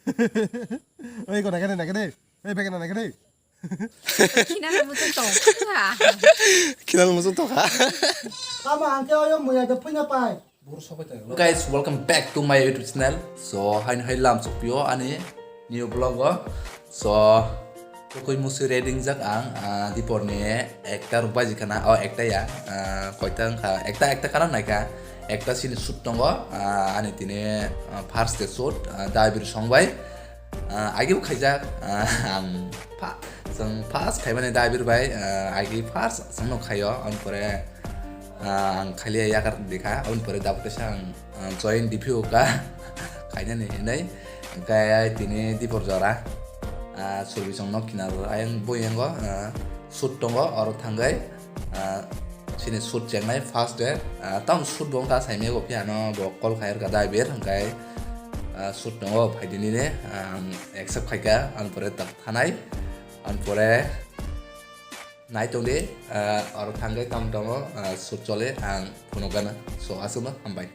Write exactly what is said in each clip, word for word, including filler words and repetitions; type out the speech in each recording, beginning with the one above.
Oi, ko naikhe de, naikhe de. Oi, beke na naikhe de. Khinani muchung tong kha. Khinani muchung tong kha. Tamo ang khe oyo muya de phuina pai. Guys, welcome back to my YouTube channel. So, haino hai lam sokpio ani new vlog o. So, tukui musi ready jak ang, ah, dipor ni ekta rok baji kana, oh, ekta ya, ah, koita wngkha, ekta, ekta kana naikha, ekta sini shoot tongo, ah, ani tini, ah, first day shoot, ah, Dabir song bai. Ah, agi bo khaijak, ah, ang pha-, chwng first khaimani Dabir bai, ah, agi first chwngno khaio, ang pore, ah, ang khaliya yakar dikha, ang pore dabuk kaisa ang, ah, join D P O ka khainani hinwi, hwnkhe tini dipor jora, ah, surbi chwngno kinaro ayang boyango, ah, shoot tongo, oro thangwi, ah, Chini shoot chengnai first day, ah, tamo shoot bo wngkha saimaya bo phiya no bo call khai rwkha Dabir hwnkhe, ah, shoot tongo phaidi nini, ah, ang accept khaikha, ang pore tak thanai, ang pore nai tongdi, ah, oro thangwi tamo tamo, ah, shoot chole ang phunukgana, so aswkno hambai.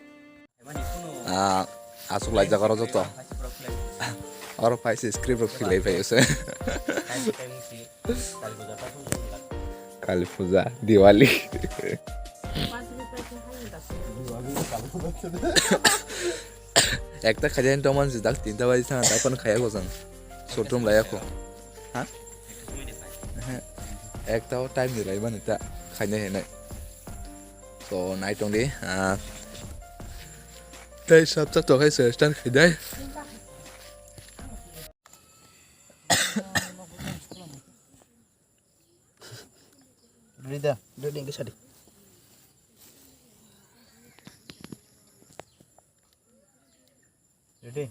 Ah, aswk laijak oro joto. Oro phaise script rok filai phai se. Kali puja, Diwali. Ekta khajan toman si dak tinta baji sana dapan khaya ko san. Sotrum laya ko. Ha? Ekta time ni lai mani ta khaina henai. So, nai tongdi, ah, tei sab chak tong hai se start khai dai. Ready da, ready ke sadi. Ready?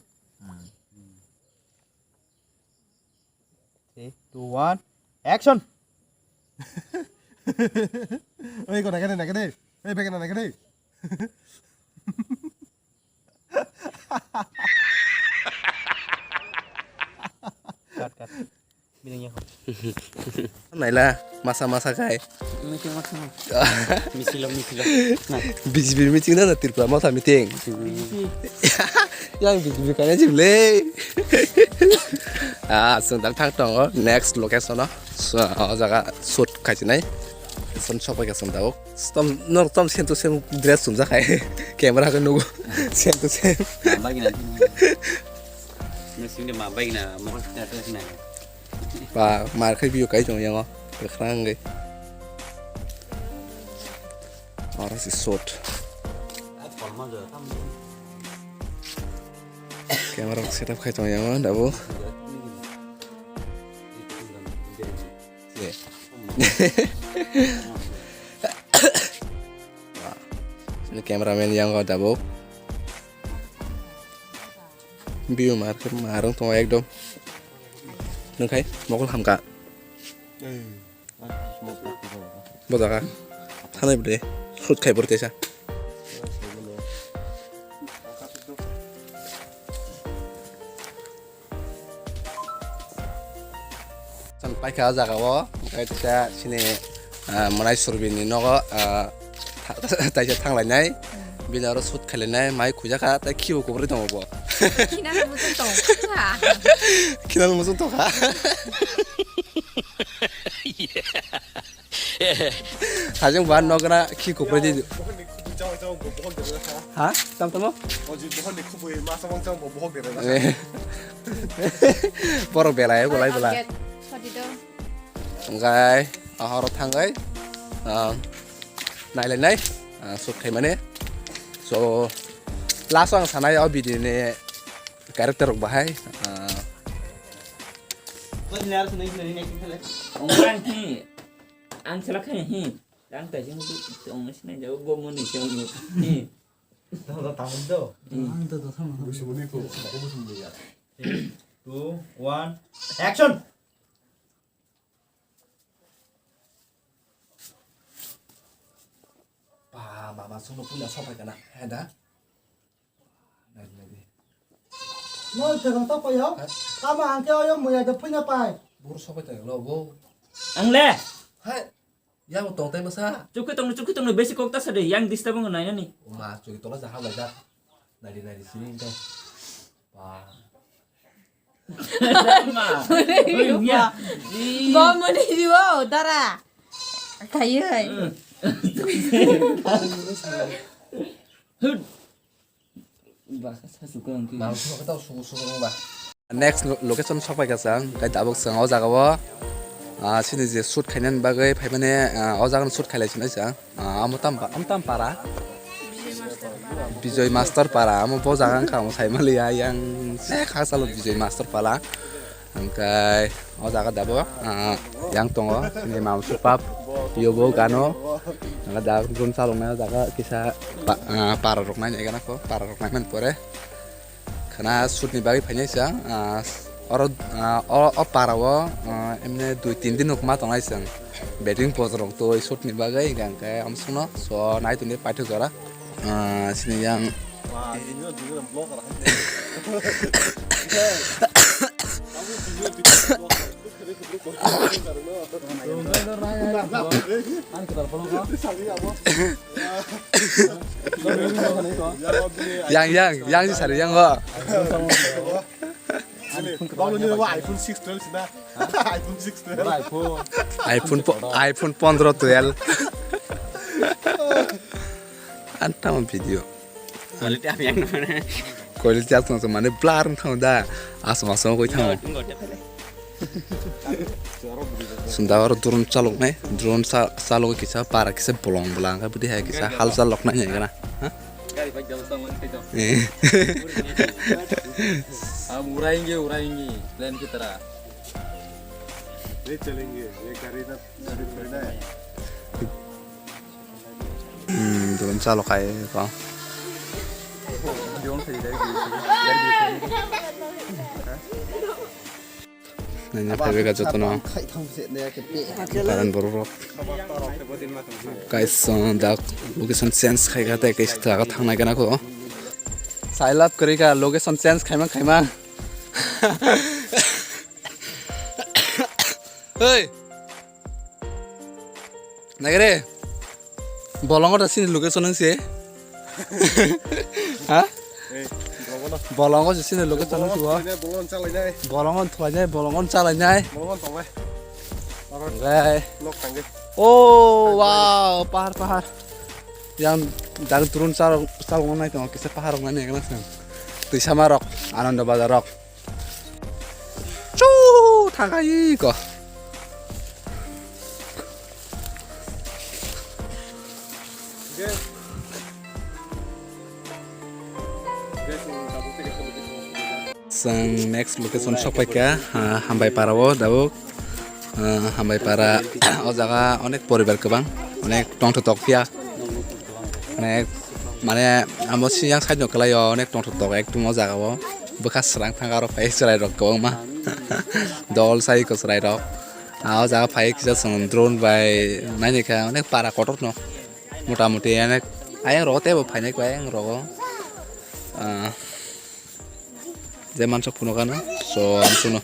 Three, two, one, action! Oi, ko naikhe de, naikhe de. Oi, beke na naikhe de. Cut, cut. Bini ya. Naila, masa masa kai. Meeting masa masa. Misilo, misilo. Nah. B J P meeting na, na Tripura masa meeting. B J P. Yang B J P kaya jim le. Ah, sung dang thang tongo next location o. So, o jaga shoot khai sinai. Son sopai ka sung dago. Tom, nor tom same to same dress sumjak hai. Camera ke nugo. Same to same. Mabagina. Nusing de mabagina. Mokol kita tu sini. Ba, mar khai biyo kai tong yango. Kwkhwrang gai. Oro si shot. Camera setup khai tong yango, dabu. Ini cameraman yango, dabu. View mar khe marwng tongo ekdom. Nwng khai mokol hamkha. Bo jaga thanai bwle shoot khai bwrwi kaisa. Chwng paikha o jaga o, hwnkhe teisa chini, ah, mwnai surbini nogo, ah, tha-, taisa thanglainai. Bini oro shoot khailainai, mai khuijakha, tei khibo kubrwi tongo bo. Khinani muchung tong kha. Khinani muchung tong kha. Hajeng ba nogra khi kubrwi di. Ha? Tam tamo? Eh. Borok belai, belai, belai. Hwnkhe, ahoro thangwi, ah, nailainai, ah, shoot khaimani. So, last o ang sanai o video ni character rok bahai, ah, ang selak khe hi. Ang taising tu, tu ang sinai jauh, bo muni siang ni. Hi. Tamo, tamo do. Ang to to sama. Three, two, one, action! Ba, ba, ba, sungno puila sopai kana, heda. Nai, nai, nai. No, tega to payo? Ha? Tamo ang khe oyo muya de phuina pai. Buru sopai tega lo, bo. Ang le. Hai. Yang tong tai masa. Chukui tongno, chukui tongno, besi kok ta sade, yang disturb wng nainani. O ma, chukui tongla jaha lai da. Nai di, nai di, sini engke. Ba. Bo muni bibo dara. Khayo hai. Next lo-, location sokpai ka chang, kai tabuk chang o jaga o. Ah, sini je shoot khainani bagwi phaimani, ah, o jaga no shoot khailai sinai chang. Ah, amo tam pa-, amo tam para? Bijoy Master Para. Amo bo jaga wngkha, amo saimaliya yang se kha salo Bijoy Master Para. Hingkai o jaga dabo, ah, yang tongo, sini mama supa, yobo gano, nang da drone chaloknai o jaga kisa pa-, ah, para rok nai gana ko, para rok nai man pore. Khana shoot ni bagwi phainai chang, ah, oro, ah, o, o para o, ah, emne dui tin din rok ma tongnai chang. Betting post rok toi shoot ni bagwi hingkai amsukno, so nai tongdi paithak jora. Ah, sini yang. Yang, yang, yang si sari yang kok. Kalau ni iPhone six twelve sih dah. iPhone six twelve. iPhone po-, iPhone pondro twelve. Antam video. Quality apa yang mana? Quality asma asma mane blur wng thango da. Asma asma koi thango. Sunda oro drone chaloknai, drone cha-, chalogwi kisa para kisa bolong bwla hwnkhe bwdwi hai kisa hal chaloknai hwnwi gana. Ha? Gari bike jabo samani kaido. Eh. Hum uraenge, uraenge, plane ki tarah. Ye chalenge, ye gari na, gari thodi na hai. Hmm, drone chalok hai ko. Nanya phaibai ka jotono. Paran borok rok. Guys, uh, dak location change khai kha tei kaisa jaga thangnai gana ko. Sailap kwrwi ka location change khaimang khaimang. Hey. Nagere. Bolongo da sini location nang se. Ha? Eh, bolongo. Bolongo se sini location nang se bo. Bolongo chalai nai. Bolongo thwai nai, bolongo chalai nai. Bolongo tonglai. Ngai. Lok tangge. Oh, wow, pahar, pahar. Yang dari turun sal, sal ngai tong, kisa pahar ngai nai kana sini. Twi sama rok, Anando Bazar rok. Chu thakai ko. Chwng next location sokpaikha, ah, Hambai Para o dabuk. Ah, Hambai Para o jaga onek poribar kwbang, onek tongthotok phiya. Onek mane amo siyang side no kwlai o onek tongthotok ekdom o jaga o. Bwkha srang thang aro phai chwrai rok kwbangma. Dol sai ko chwrai rok. Ah, o jaga phai kisa chwng drone bai naini kha onek para kotor no. Mota moti onek ayang rogo teibo phainai kho ayang rogo. Ah, je mansok phunukha no. So, ang suno.